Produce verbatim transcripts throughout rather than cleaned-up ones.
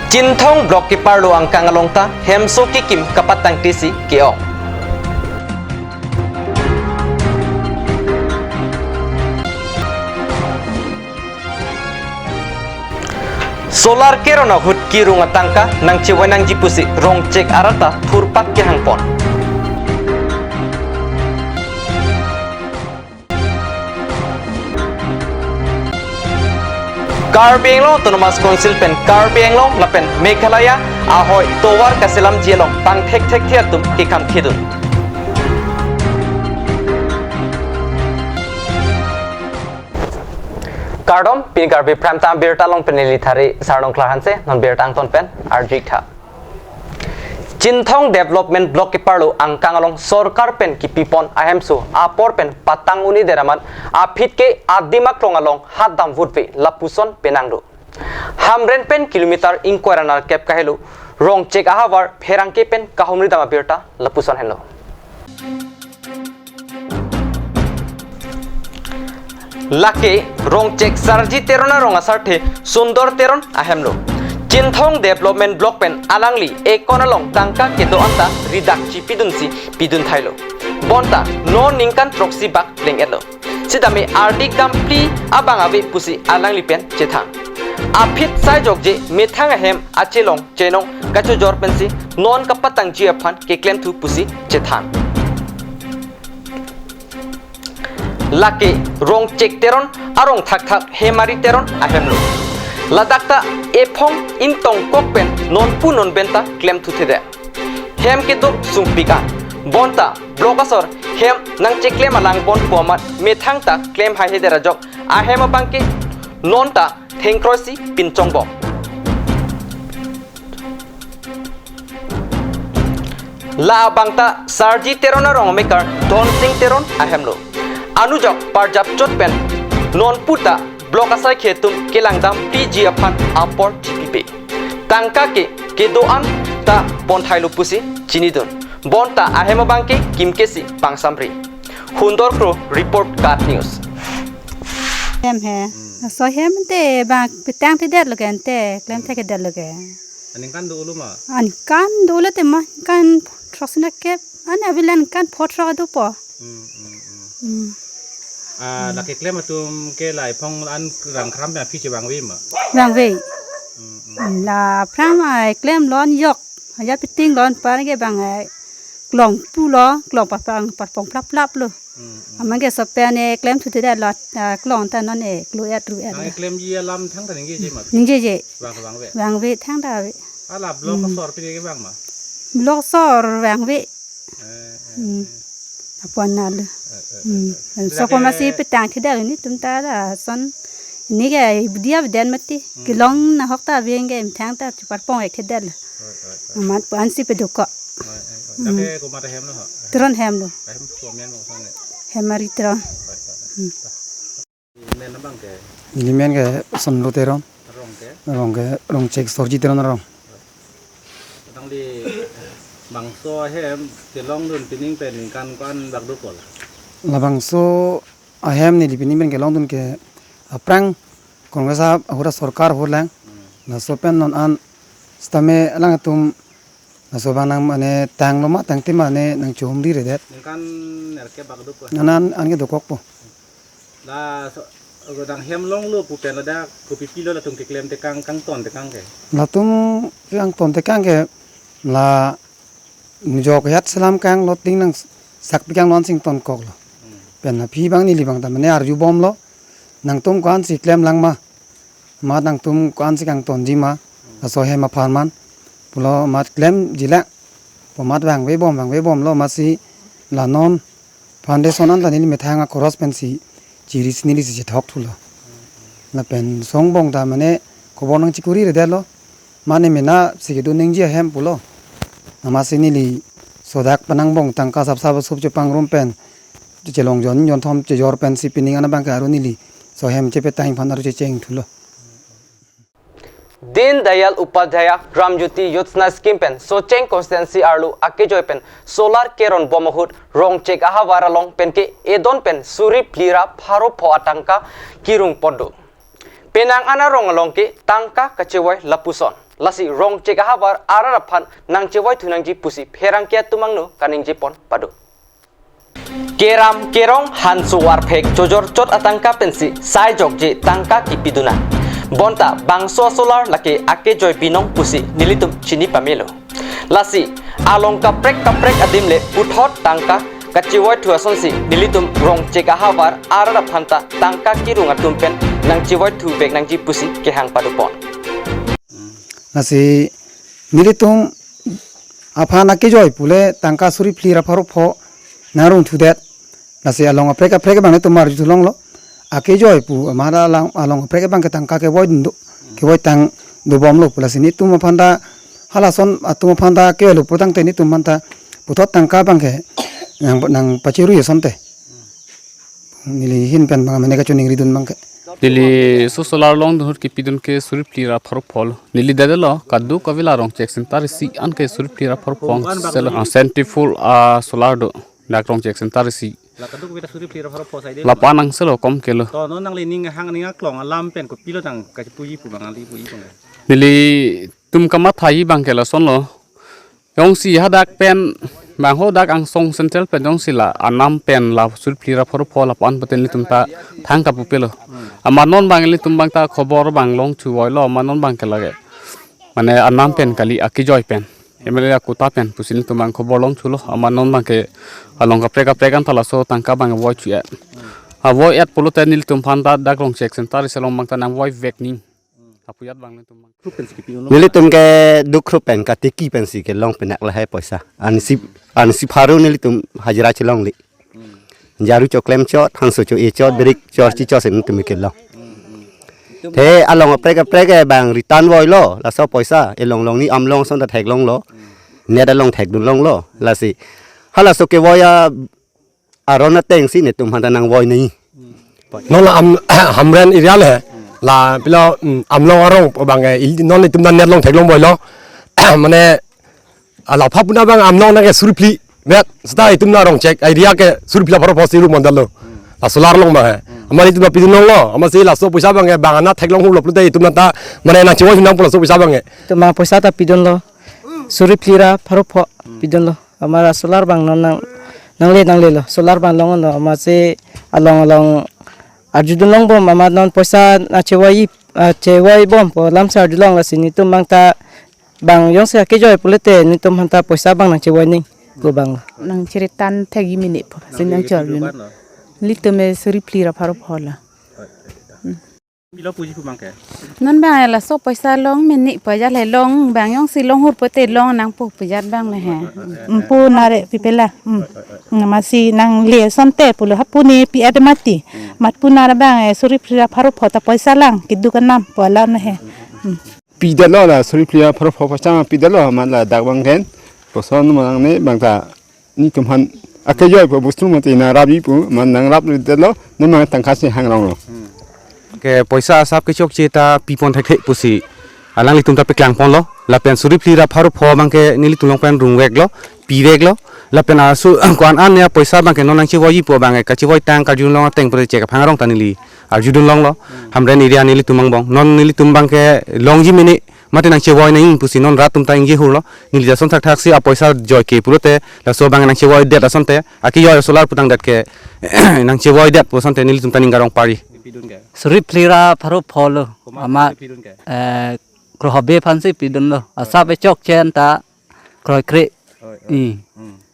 Chinthong Block Keparlo angkang along ta hemso kekim kapatangtesi ke-ong. Solar keron ahut kirung atangka nangchevoi nangji pusi Rongchek arat ta thurpak kehangpon. Karbi Anglong Autonomous Council pen Karbi Anglong lapen Meghalaya ahoi tovar kaselamji along pangthekthekthe atum kekam khidun. Kardom, pini Karbi Prime Time birta along pen neli Thari Sarnong Klar Hanse, non birta angton pen arju-ik tha. Chinthong Development Block Keparlo angkang along sorkar pen kipipon ahemso apor pen patang un-edet amat aphi ke adim aklong along hatdam vutve lapuson penang do. Hamren pen kilometer ingkoi ra nerkep kahelo Rongchek ahavar pherangke pen kahumri dam abirta lapuson henlo. Lake Rongchek Sarji Teron arong asarthe Sundor Teron ahemlo. Chinthong Development Block pen alangli ekon along tangka kedo-an ta ridak chipidunsi pidun thailo. Bonta non ningkan throksi bak pleng-etlo. Sitame ardik dam phli abang ave pusi alangli pen chethan. Aphi sai jokje methang ahem achelong chenong kachojor pensi non kapatangji aphan keklemthu pusi chethan. Lake Rongchek Teron arong thakthak Hemari Teron ahemlo. Ladak ta ephong ingtong kok pen nonpu nonben ta klemthuthedet. Hem kedo sungpik an. Bonta block asor hem nangcheklem alang bon pu amat methang ta klem haihedet ajok ahem abangke non ta thengkroisi pinchongbom. La abang ta Sarji Teron arong amekar Dhonsing Teron ahemlo. Anujok parjap chot pen nonpu ta block asai khetum kelang dam phli ji aphan apor chipipe. Tangka ke kedo-an ta pon thailo pusi chinidun. Bonta ahem abangke kimkesi pangsamri. Hundor Kro report, KAT News. Hem he. Laso hem te bang petangthedetlo ke ante, klemthekthedetlo ke. Aningkan dolo ma? Aningkan dolo te ma, kan throksi nerkep. Ani abilan kan phothrok adopo. Hmm, hmm, hmm. Hmm. Ah, lake klem atum ke la ephong an rang khram pen aphi chevangve ma? Vangve. Hmm, hmm. Hmm, la aphrang ai klem lon yok. Ajat piting lon par ke bang ai klong pulo, klong parpang parpong plap plap lo. Hmm, hmm. Amat ke sopen e klemthuthedetlo, ah, klong ta non e klo-et ru-et. Nang lo. Klemji alam thangta ningjeje ma? Ningjeje. Vang, vangve. Vangve thangta ave. Ala block, hmm, asor pini kevang ma? Block asor vangve. Eh, eh, hmm, eh. Apon nalo. Eh, eh, hmm, eh, eh. Laso, lake, komatsi petangthedetlo netum ta lason. Neke dia beden mati. Hmm. Kelong nahok ta abang ke methang ta cheparpong-ikthedetlo. Eh, eh, eh. Amat pu ansi pedokok. Eh, eh, eh. Hmm. Lake komat ahem lo ha? Teron hemlo. Ahem komat mo sane? Hemari Teron. Eh, eh, eh. Hmm. Neli men abangke? Neli men ke Sonlo Teron. Arong ke? Arong ke Rongchek Sorji Teron arong. Tangli bangso ahem kelongdun pining pen ningkan ko-an bak dokok? Labangso ahem neli pining pen kelongdun ke aphrang Congress ahut asorkar ahut lang. Hmm. Laso pen non an sitame alangtum laso abang nang mane tanglo ma tangte mane nangchehumriredet. Ningkan nerkep bak dokok? An an an ke dokokpo. Laso, agodang hem longlo pu pen ladak kopi pilo latum keklem tekang, kangton tekang ke? Latum kangton tekang ke la nujok het selam kang lo ting nang sak pikang lon sing tonkoklo. Hmm. Pen aphi abang neli abang ta mane arjubomlo. Nangtum ko-ansi klemlang ma? Amat nangtum ko-ansi kangtonji ma? Laso hem apharman pulo amat klemji lang. Pu amat vangvebom, vangvebomlo amatsi la non foundation an ta neli methang akross pensi chirisi nelisi chethok thulo. Lapen songbong ta mane kobor nangchikuriredetlo. Mane mena si kedun nangji ahem pulo. Amatsi neli sodak penang bong tangka sapsap sup chepangrum pen chelong jon jonthom chejor pensi pining an abangke aru neli laso hem chepetang aphan aru checheng thulo. Deen Dayal Upadhyaya Gram Jyoti Yojana Scheme pen Socheng constituency arlo akejoi pen solar keron bom ahut Rongchek ahavar along penke edon pen suri phli ra pharo pho atangka kirung pon do. Penang an arong along ke tangka kachevoi lapuson. Lasi rongchek ahavar arat aphan nangchevoithu nangji pusi pherangke atum angno kaningjepon pado. Keram kerong hanso arphek chojor chot atangka pensi sai jokje tangka kipidun nang. Bonta bangso asolar lake akejoi binong pusi nelitum chini pamelo. Lasi along kaprek kaprek adim le puthot tangka kachevoithu asonsi nelitum rongchek ahavar arat aphanta tangka kerung atum pen nangchevoithu vek nangji pusi kehang padopon. Lasi nelitum aphan akejoi pule tangka suri phli ra pharo pho nangrungthudet. Lasi along kaprek kaprek abang netum arjulonglo. Akejoi pu amat along, along kaprek abangke tangka kevoidun do, kevoitang dobomlo pu. Lasi netum aphanta halason atum aphanta kevoilo pu tangte netum aphanta puthot tangka abangke nang, nangpacherui asonte. Neli ahin pen abang mene kachoningridun abangke. Neli laso solar longdun ahut kipidun ke suri phli ra pharo pholo. Neli dedelo kadokave la rongchek center isi anke suri phli ra pharo pho angselo, ah, Sentry Fuel, ah, solar do. Dak rongchek center isi. La kadokave ta suri phli ra pharo pho sai de. Lapu-an angselo kom kelo. To non nangli ning hang ning aklong alam pen kopilo tang kachipuji pu abang nangli puji abang. Nelitum kamathaji abangke lasonlo. Jongsi hadak pen, bang hadak angsong central pen jongsi la anam pen la suri phli ra pharo pho lapu-an pute nelitum ta thangka pupelo. Amat non abang nelitum abangta khobor abang longthu voilo, amat non abangke lake. Mane anam pen kali, akejoi pen, M L A akuta pen pusi nelitum abang khobor longthulo, amat non abangke along kaprek kaprek anta laso tangka abang voithu-et. Avoit-et pulote nelitum aphanta dak rongchek center isi along abangta nangvoi vek ning. Apuyat abang nelitum abang. Nelitum ke Dukhruk pen katiki pensi kelong penak lahai poisa. Ansi, ansi pharo nelitum hajira chelongli. Jaru choklem chot, hanso cho-e chot, birik chorchi chot si nelitum kelong. Te along kaprek kaprek ke abang return voilo, laso poisa elong long ni amlong asonta theklonglo. Net along thekdunlonglo. Lasi halaso kevoi a aron atengsi netum aphanta nangvoi nangji. Non la am, Hamren area le, la pilo, mm, amlong arong abang, eh, il-, non netum ta net along theklong voilo. Mane, ah, la pha puna abang amlong nangke suri phli vet, seta itum la rongchek area ke suri phli ra pharo pho si ru mondal lo. La solar along abang he. Amat itum la pidunlonglo, amatsi laso poisa abangke bang ana theklong hulo pulote itum ta mane nangchevoithu nang pu laso poisa abangke. Itum abang poisa ta pidunlo. Suri phli ra pharo pho pidunlo. Amat la solar abang non nang, nangle nanglelo. Solar abang longlo. Amatsi along along arjudunlongbom, amat non poisa nangchevoi, ah, chevoibom pu alamsi arjulong, lasi netum abangta bang jongsi akejoi pulote netum aphanta poisa abang nangchevoi ning pu abang. Nangchereturn thekji mene pu si nangchor yun. Nelitum ke suri phli ra pharo pho lo. Pilo puji pu abangke. Non abang laso poisa long mene pu ajat le long, bang jongsi longhur pute long nang pu pu ajat abang le he. Mm, pu nare pipela. Mm. Amatsi nangle asonte pulo, ha pu ne pi-et mati. Amat pu nara abang, eh, suri phli ra pharo pho ta poisa lang keduk anam pu alam le he. Mm. Pidetlo la suri phli ra pharo pho poisa pidetlo, amat ladak abang ken. Poson manang ne abangta netum aphan akejoi pu bostu mati nangrapji pu, amat nangrapdetlo, non abang tangka si hangronglo. Ke poisa asap kechokche ta pipon thekthe pusi alanglitum ta peklangponlo. Lapen suri phli ra pharo pho abangke nelitum along pen rungveklo, piveklo. Lapen asu ko-an an ya poisa abangke non nangchevoiji pu abangke kachevoitang karjulong ateng pute chek aphangrong ta neli arjudunlonglo. Hamren area nelitum angbong. Non nelitum abangke longji mene mate nangchevoi nangji pusi non rat atum ta ingjehurlo. Neli jason thakthak si apoisa joike pulote laso abang nangchevoidet asonte, akejoi solar putangdet ke nangchevoidet pu asonte nelitum ta ning karong pari. Suri phli ra pharo pho lo. Amat, eh, krohobe aphansi pidunlo. Asap kechokche anta kroikre. I.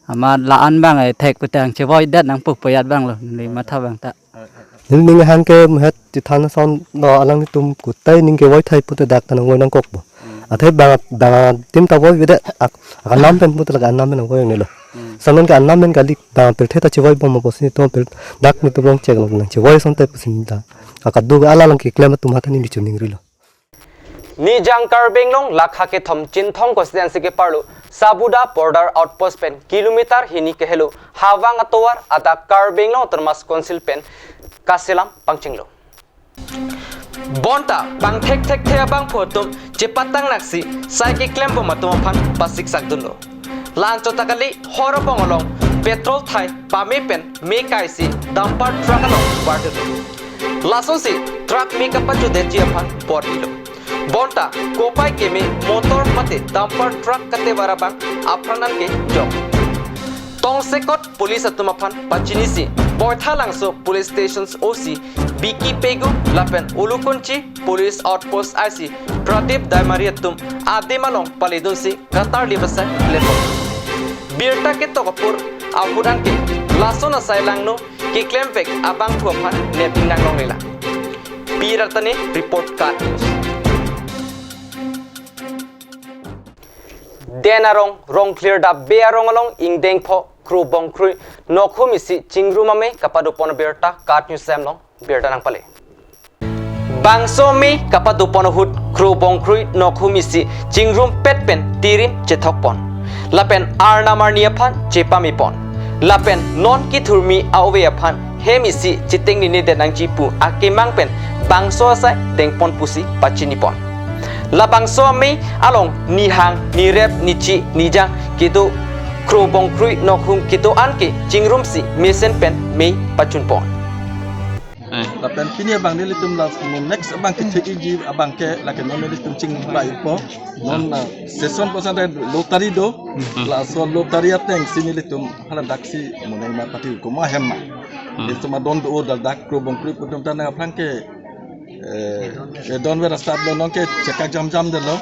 Amat la-an abang, eh, thek pute nangchevoidet nang pu pu ajat abang lo. Neli matha abangta. Neli ning hang ke muhet chethan ason lo, alanglitum kutai ning kevoi thai pute dak ta nangvoi nangkokpo. Athe bang, bang adim ta voivedet ak, ak anam pen pute lake anam pen nangvoi nangnelo. Sanon ke anam pen kali, bang pirthe ta chevoibom pusi netum pir, dak netum rongchek along nangchevoi asonte pusi neli ta. Akaduk ala along keklem atum aphanta neli choningrilo. Nijang Karbi Anglong lakha kethom Chinthong constituency keparlo Sabuda border outpost pen kilometer hini kehelo Hawang atovar adak Karbi Anglong Autonomous Council pen kaselam pangchenglo. Bonta bang thekthekthe abangphu atum chepatang naksi sai keklembom atum aphan pasiksakdunlo. La-anchot ta kali, hor abong along petrol thai pame pen me kaisi dumper truck along vardunlo. Lasonsi truck me kapachudetji aphan bor-ilo. Bonta kopai keme motor mate dumper truck katevar abang apran an ke jok. Tongsekot police atum aphan pachinisi Boithalangso Police Stations O C Biki Pegu lapen Ulukunchi Police Outpost I C Pradip Daimari atum adim along paledunsi katarli besai lepo. Birta ketok apor ahut anke lason asai langno keklemvek abangphu aphan nepinang longlela. Pi Ratane report card. Den arong Rongkhlir Dabe arong along ingdeng pho kro bongkrui nokhum isi chingrum amei kapadopon birta KAT News Channel along birta nangpale. Bangso amei kapadopon ahut kro bongkrui nokhum isi chingrumpet pen tirim chethokpon. Lapen arnam arni aphan chepamepon. Lapen non kethurmi a-ove aphan hem isi chiteng nini den nangji pu akemang pen bangso asai dengpon pusi pachinipon. Labangso amei along nihang, nirep, nichi, nijang kedo kro bongkrui nokhum kedo-an ke chingrumsi mesen pen mei pachunpon. Eh. Lapen pini abang nelitum la mo next abang kethekji abang ke lake non nelitum chingvaipo. Non, ah, session percent lottery do. Hmm. Laso lottery atengsi nelitum haladaksi mo neng ma pati komat hem ma. Hmm. Nelitum adon do-o ladak kro bongkrui pu atum ta nangphrang ke, eh, eh, donver asap lo nonke chekak jamjam detlo.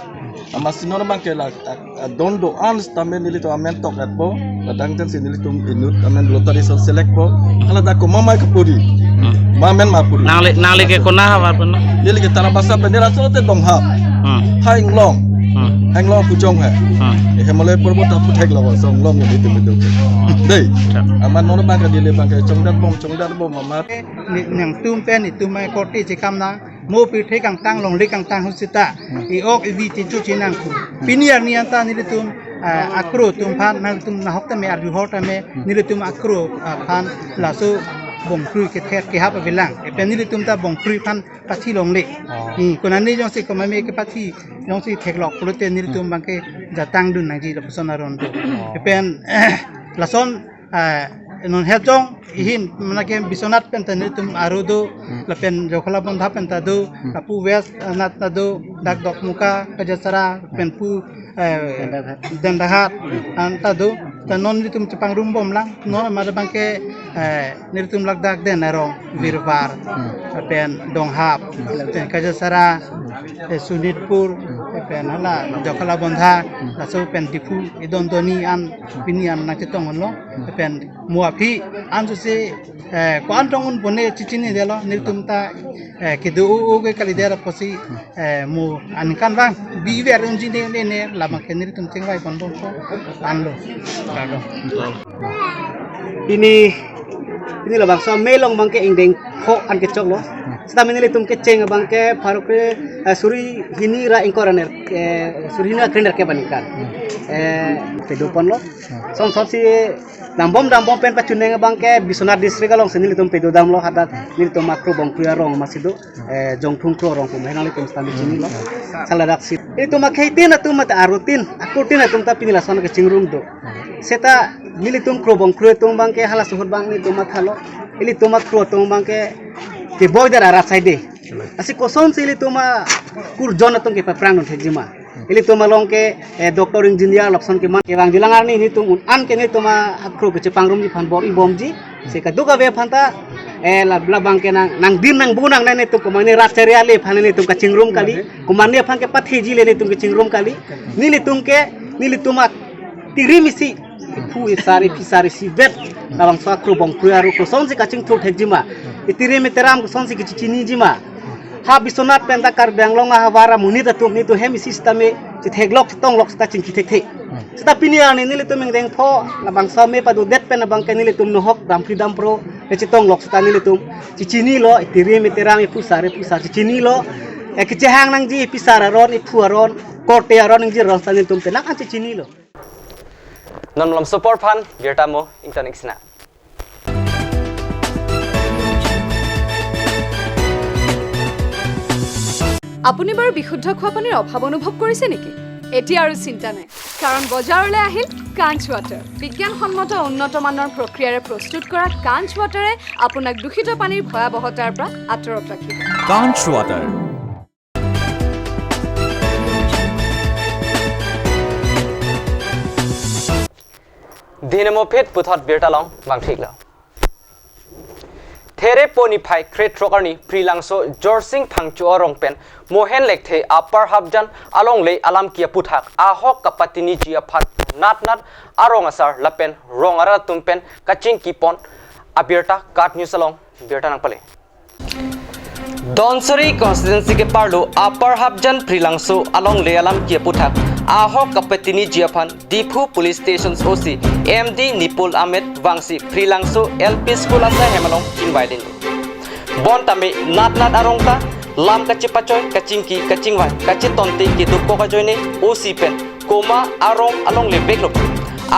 Amatsi non abang ke la, a, adon do-an sitame nelitum amen tok-etpo. Ladak tensi nelitum inut amen lottery so selectpo. Haladak komat ma kepuri. Hmm. Ma amen ma puri. Nangli, nangli ke kona havar pun? Neli ke Tarabasa pen, neli aso te Donghap. Hmm. Ha Inglong. Hmm. Inglong Kujong hai. Hmm. Eh, hemole porbo ta puthek lo so Inglong nelitum itu. Dei. Ya. Amat non abang ke neli abang ke chongdat bom, chongdat bom amat. Ni, nangtum pen itum mai korte chekam nang. Mo pirthe kangtang longle kangtang ahut seta. Hmm. I-ok ivi chincho chinang pu. Hmm. Pini arni anta nelitum, ah, akro atum aphan nangtum nahok tame arjuhor tame, hmm, nelitum akro, ah, aphan laso bongkrui kether kehap avelang. Epen nelitum ta bongkrui aphan pathi longle. Oh. Hmm, konane jongsi komat me kepathi jongsi theklok pulote nelitum, hmm, abang ke jatang dun nangji lapuson aron do. Oh. Epen lason, ah, non hejong ihin mana ke Biswanath pen ta nelitum aro do, hmm, lapen Jakhola Bondha pen ta do, hmm, lapu West, ah, nat ta do, dak Dokmoka, Kajasara, pen pu, eh, Dendaghat. Dendaghat, an ta do, ta non nelitum chepangrum bomlang, non amat abang ke, eh, nelitum ladak Den Arong, hmm, Birvar, hmm, lapen Donghap, hmm, lapen Kajasara, eh, Sonitpur, hmm, lapen hala Jakhola Bondha, hmm, laso pen Diphu, idon doni an, pini an nangchetong onlo, hmm, lapen mo aphi an sose, eh, ko-an tong un pone chichinidetlo, nelitum ta, eh, kedo-o-o ke kalidet apotsi, eh, mo aningkan abang biver unji ne ne ne labang ke nelitum chingvai ponbompo anlo. Kado. Pini, pini labangso amei along abang ke ingdeng pho an kechoklo. Sitame nelitum kecheng abang ke pharo kre, eh, suri hini ra ingkoi ra ner, eh, suri hini ra krenerkep aningkan. Eh, padoponlo. Song song si dambom dambom pen pachuneng abang ke Biswanath district alongsi nelitum padodamlo hadak nelitum akro bongkrui arong amatsi do, eh, Jongthung Kro arong pu ma nanglitum sitame chinilo. Saladaksi. Nelitum akhei tin atum mate aro tin, akro tin atum ta pini lason kechingrum do. Seta nelitum kro bongkrui atum abang ke halaso ahut abang nelitum mathalo. Nelitum akro atum abang ke keboi dar arat saide. Lasi kosonsi ilitum akurjon atum ke paprang non thekjima. Ilitum along ke, eh, doctor, engineer lapuson keman kevangjilang arni nelitum un-an ke nelitum akro kechepangrumji aphan bor-i bomji. Si kadokave aphan ta, eh, la, labang ke nang, nangdim nangbunang nang nelitum komane rat chariale aphan nelitum kachingrum kali. Komane aphan ke patheji le nelitum kachingrum kali. Nelitum ke, nelitum a tirim isi, iphu isar, iphisar isivet, labangso akro bongkrui arong kosonsi kachingthur thekjima. Itirim iteram kosonsi kachechinijima. Ha Biswanath pen ta Karbi Anglong ahavar amonit atum nelitum hem isi sitame chetheklok chetonglok sita chingki thekthe. Sita pini arni nelitum ingdeng pho labangso amei padodet pen abang ke nelitum nohok damphri dampro, eh, chetonglok sita nelitum chechinilo, itirim iteram iphusar iphusar chechinilo. Eh, kechehang nangji iphisar aron, iphu aron, korte aron, ingjir aron sita nelitum penang an chechinilo. Non malom sopor aphan birta mo ington ingsina. আপুনি বাৰু বিশুদ্ধ খোৱা পানীৰ অভাৱ অনুভৱ কৰিছে নেকি? এতিয়া আৰু চিন্তা নাই, কাৰণ বজাৰলৈ আহিল কাঞ্চ ৱাটাৰ। বিজ্ঞানসন্মত উন্নত মানৰ প্ৰক্ৰিয়াৰে প্ৰস্তুত কৰা কাঞ্চ ৱাটাৰে আপোনাক দূষিত পানীৰ ভয়াৱহতাৰ পৰা আঁতৰত ৰাখিব। কাঞ্চ water. Dine mo phit puthot birta along vangthiklo. Therepo niphai krethrok arni Phrilangso Jorsing Phangcho arong pen Mohen Lekthe Upper Hapjan alongle alam ke aputhak ahok kapatiniji aphan natnat arong asar lapen rong arat atum pen kachingkipon abirta KAT News along birta nangpale. Dhansiri constituency keparlo Upper Hapjan Phrilangso alongle alam ke aputhak ahok kapatiniji aphan Diphu Police Station O C M D Nipul Ahmed vangsi Phrilangso L P School asai hem along chingvaidun. Bonta me natnat arong ta lam kachepachoi, kachingki, kachingvai, kachetonte kedokok ajoine O C pen komat arong alongle veklo.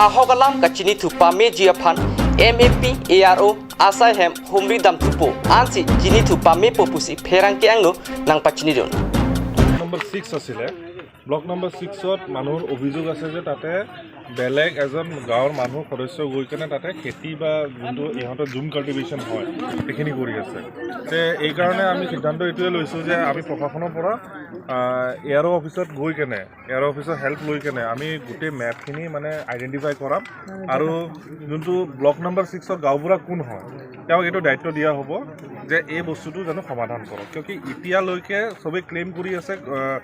Ahok alam kachinithu pameji aphan M A P, A R O asai hem humri damthupo ansi chinithu pamepo pusi pherangke angno nangpachinidun. Number six আছিলে। Block number ছিক্সত মানুহৰ অভিযোগ আছে যে তাতে বেলেগ এজন গাঁৱৰ মানুহ সদস্য গৈ কেনে তাতে খেতি বা যোনটো ইহঁতৰ জুম কাল্টিভেশ্যন হয় সেইখিনি কৰি আছে। তে এইকাৰণে আমি সিদ্ধান্ত এইটোৱে লৈছোঁ যে আমি প্ৰশাসনৰ পৰা এ আৰ অ' অফিচত গৈ কেনে এ আৰ অ' অফিচৰ হেল্প লৈ কেনে আমি গোটেই মেপখিনি মানে আইডেণ্টিফাই কৰাম আৰু যোনটো ব্লক নম্বৰ ছিক্সৰ গাঁওবুঢ়া কোন হয় তেওঁক এইটো দায়িত্ব দিয়া হ'ব যে এই বস্তুটো জানো সমাধান কৰক। কিয় কি এতিয়ালৈকে চবেই ক্লেইম কৰি আছে আহ,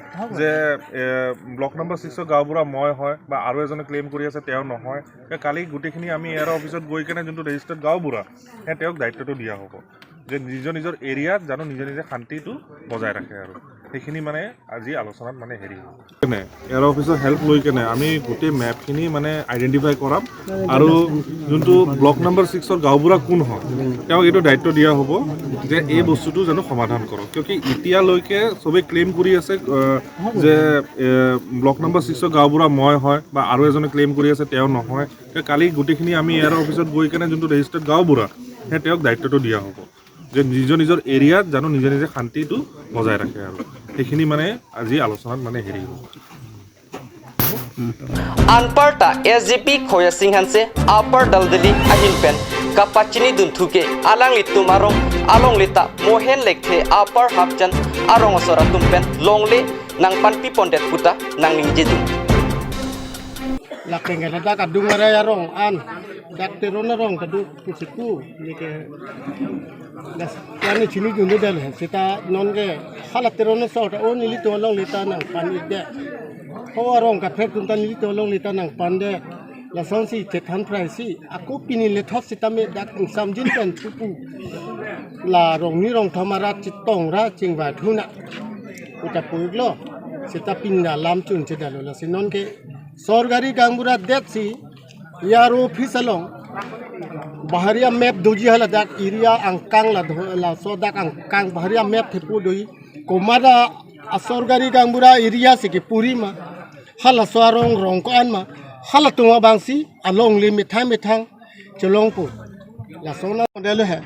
যে এ, ব্লক নম্বৰ ছিক্সৰ গাঁওবুঢ়া মই হয় বা আৰু এজনে ক্লেইম কৰি আছে তেওঁ নহয়। তে কালি গোটেইখিনি আমি এ আৰ অ' অফিচত গৈ কেনে যোনটো ৰেজিষ্টাৰ্ড গাঁওবুঢ়া সেই তেওঁক দায়িত্বটো দিয়া হ'ব যে নিজৰ নিজৰ এৰিয়াত জানো নিজে নিজে শান্তিটো বজাই ৰাখে আৰু সেইখিনি মানে আজি আলোচনাত মানে হেৰি হ'ব। কেনে এ আৰ অ' অফিচৰ হেল্প লৈ কেনে আমি গোটেই মেপখিনি মানে আইডেণ্টিফাই কৰাম আৰু যোনটো ব্লক নম্বৰ ছিক্সৰ গাঁওবুঢ়া কোন হয় তেওঁক এইটো দায়িত্ব দিয়া হ'ব যে এই বস্তুটো জানো সমাধান কৰক। কিয় কি এতিয়ালৈকে চবেই ক্লেইম কৰি আছে আহ, যে এ, ব্লক নম্বৰ ছিক্সৰ গাঁওবুঢ়া মই হয় বা আৰু এজনে ক্লেইম কৰি আছে তেওঁ নহয়। তে কালি গোটেইখিনি আমি এ আৰ অ' অফিচত গৈ কেনে যোনটো ৰেজিষ্টাৰ্ড গাঁওবুঢ়া সেই তেওঁক দায়িত্বটো দিয়া হ'ব যে নিজৰ নিজৰ এৰিয়াত জানো নিজে নিজে শান্তিটো বজাই ৰাখে আৰু সেইখিনি মানে আজি আলোচনাত মানে হেৰি হ'ব। Anparta S G P Khoya Singh Hanse Upper Daldali ahin pen kapachinidun thuke alanglitum arong alongle ta Mohen Lekthe Upper Hapjan arong asor atum pen longle nangpanpipondet puta nangningjedun. Lapen ke ladak adung arai arong an, dak Teron arong kaduk pusiku ni ke. Das kami chinidunde dal he seta non ke hala Teron asor ta o nelitum alongle ta nangpandet. Ho arong kaprek atum ta nelitum alongle ta nangpandet. Lasonsi chethan phraisi ako pini lethot sitame dak ingsamjin pen thupu la rongni rongthom arat chetong ra chingvai thuna. Uta puiklo seta pini alam chun chedalo. Lasi non ke sorkari gaonbura detsi E R O office along bahari amap doji, haladak area angkang la do, laso dak angkang bahari amap thepo doji. Komat asorkari gaonbura area si kepuri ma, halaso arong rong ko-an ma, halatum abangsi alongle methang methang chelongpo. Laso na model he.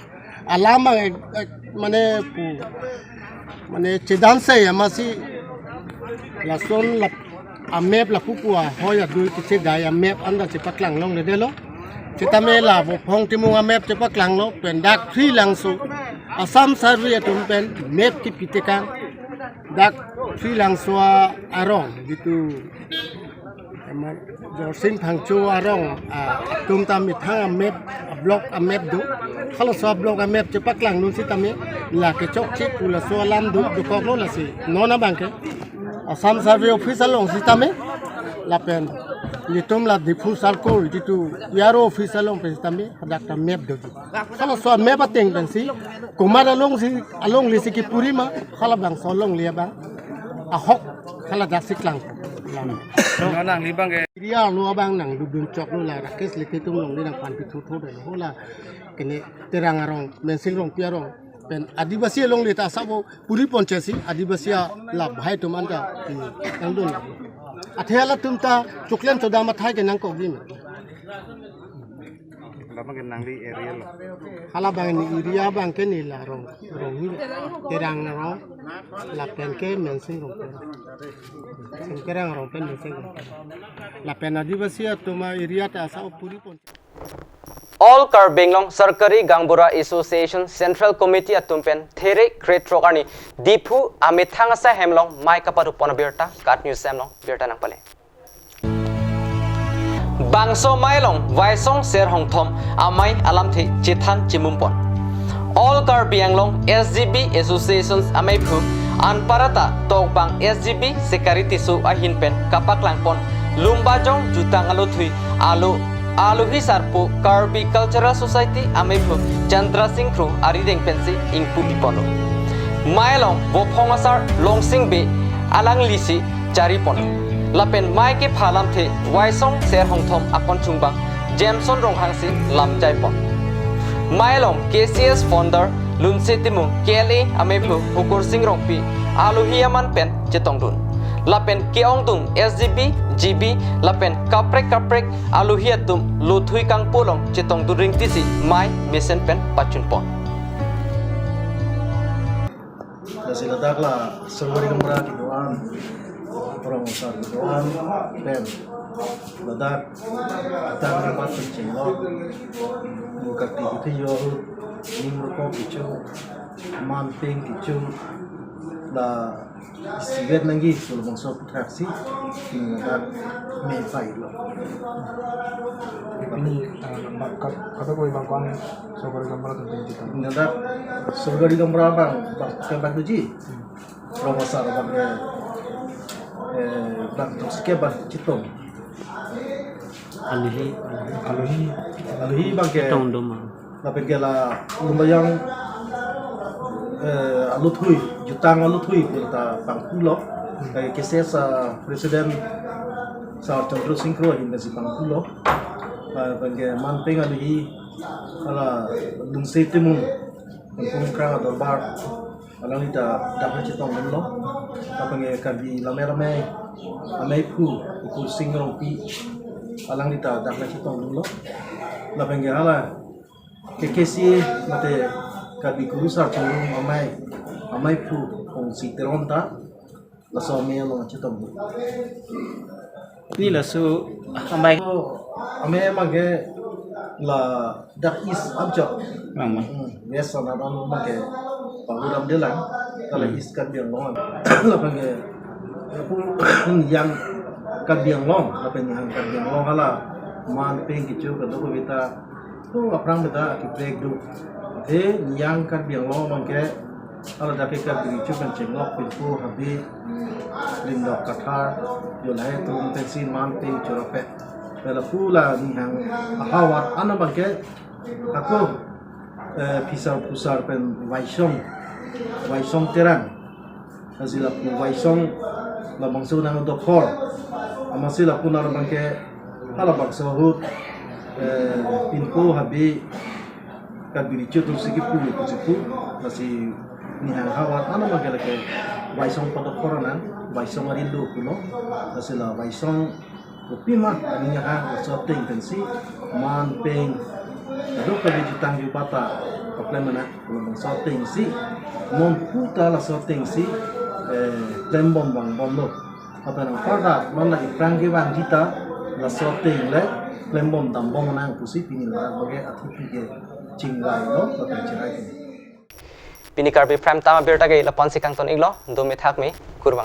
Alam abang ek, ek, mane pu, mane chedan se ya masi lason lap amap lapu pu ahoi adui kiche dai amap anda chepaklang longledetlo. Sitame la Vophong Timung amap chepaklang lo, pen dak Phrilangso Assam Survey atum pen map kipi tekang dak Phrilangso arong gitu. Ama Jorsing Phangcho arong, ah, atum ta methang amap, block amap do. Halaso block amap chepaklang dun sitame la kechokche pu laso alam do, dokoklo lasi. Non abang ke Assam Survey Office along sitame lapen nelitum la Diphu Circle gitu E R O office along pen sitame hadak ta map do. Halaso map ateng pensi komat alongsi, alongle si kepuri ma, halabangso alongle abang ahok haladak si klang. Non nangli abang ke. Area lo abang nangdudun choklo, la Rakesh Lekthe atum alongle nangpanpi thotho detlo, la kene Terang arong, Mensing Rongpi arong pen Adivasi alongle ta asabo puri ponchesi Adivasi alap bhai atum anta nangdun. Athe halatum ta choklem chodam athai ke nangkokji me. Labang ke nangli area lo. Halabang ni area abang ke ni la rong, rong ni Terang arong, lapen ke Mensing Rongpi. Terang arong pen Mensing Rongpi. Lapen Adivasi atum a-area ta asabo puri pon. All Karbi Anglong Sorkari Gaonbura Association Central Committee atum pen There krethrok arni Diphu amethang asai hem along mei kapadopon abirta KAT News hem along birta nangpale. Bangso amei along Waisong Ser Hongthom amei alamthe chethan chimum pon. All Karbi Anglong S G B Associations ameiphu anparta tokbang S G B Secretary Tisso ahin pen kapaklang pon Lumbajong Jutang Alothui alo alohi sarpo Karbi Cultural Society ameiphu Chandra Sing Kro arideng pensi ingpu piponlo. Amei along Vophong asar Longsing Bey alanglisi chari pon. Lapen amei kepha alamthe Waisong Ser Hongthom akon chungbang Jameson Ronghang si lamchai pon. Amei along K C S founder Lunse Timung, K L A ameiphu Hukur Sing Rongpi alohi aman pen chetongdun. Lapen ke-ongdung S G B, G B lapen kaprek kaprek alohi atum lothui kangpo along chetongdun ringtisi amei mesen pen pachun pon. Lasi ladak la Sorgari Gaonbura kedo-an, Rong Asar kedo-an pen ladak ketang rapat pen chenglok, mukakti kethe yo, ning rokok kecho, man peng kecho, la isivet nangji, so labangso aputhak si pini ladak me pailo. Pini, eh, bang-, kat-, kadokave bang ko-an Sorgari Gaonbura atum pen chetong? Ladak Sorgari Gaonbura abang, bang, ke bang tuji. Hmm. Rong Asar abang ke, eh, bang tok sike bang chetong. Alohi, alohi. Alohi, alohi abang ke. Chetongdun ma. Lapen ke la Lumbajong, eh, Alothui, Jutang Alothui pu ta pangpulo. Hmm. Ke K C S, ah, President Sar Chandra Sing Kro ahin pensi pangpulo. Lapen ke man peng alohi hala Lunse Timung, Pungkrang Adorbar, alangli ta dak le chetongdunlo. Lapen ke Karbi Lammet Amei, ameiphu Hukur Sing Rongpi, alangli ta dak le chetongdunlo. Lapen ke hala K K C A mate Karbi Kurusar Chonglung Amei, ameiphu Pongsi Teron ta laso amei along chetongdun. Ni laso amei. Amei abang ke ladak East abang chot. Bang, bang. Hmm, West sana abang ke pahudamdelang. Kalau Hmm. East Karbi Anglong. Lapen ke, lapu yang Karbi Anglong, lapen yang Karbi Anglong hala man peng kecho kadokave ta, to aphrang beta akiprek do. Te yang Karbi Anglong abang ke, hala dak ke Karbi kecho kan chenglok pinpo habe, Lindok Kathar, yo lahai atum pensi man peng chorapet. Lapu la Nihang ahavar an abang ke, ako, eh, phisar phusar pen Waisong, Waisong Terang. Lasi lapu Waisong labangso nang dokhor. Amatsi lapu nang abang ke halabangso ahut, eh, pinpo habe Karbi kecho atum si kipu, kipu, kipu. Lasi Nihang ahavar an abang ke lake Waisong padokhor nang, Waisong arindo pulo. Lasi la Waisong kopima aning ahang laso ateng pensi man peng kadokave jutang jubata paklem nang, labangso ateng si non puta laso ateng si, eh, klembom vangbomlo. Lapen anparta non la iphrang kevangji ta laso ateng le klembom dambom nang pusi pini la abang ke athipi ke chingvailo lapen chirai. Pini Karbi Prime Time abirta ke lapu-an si kangton iklo, do me thak me, kurvang.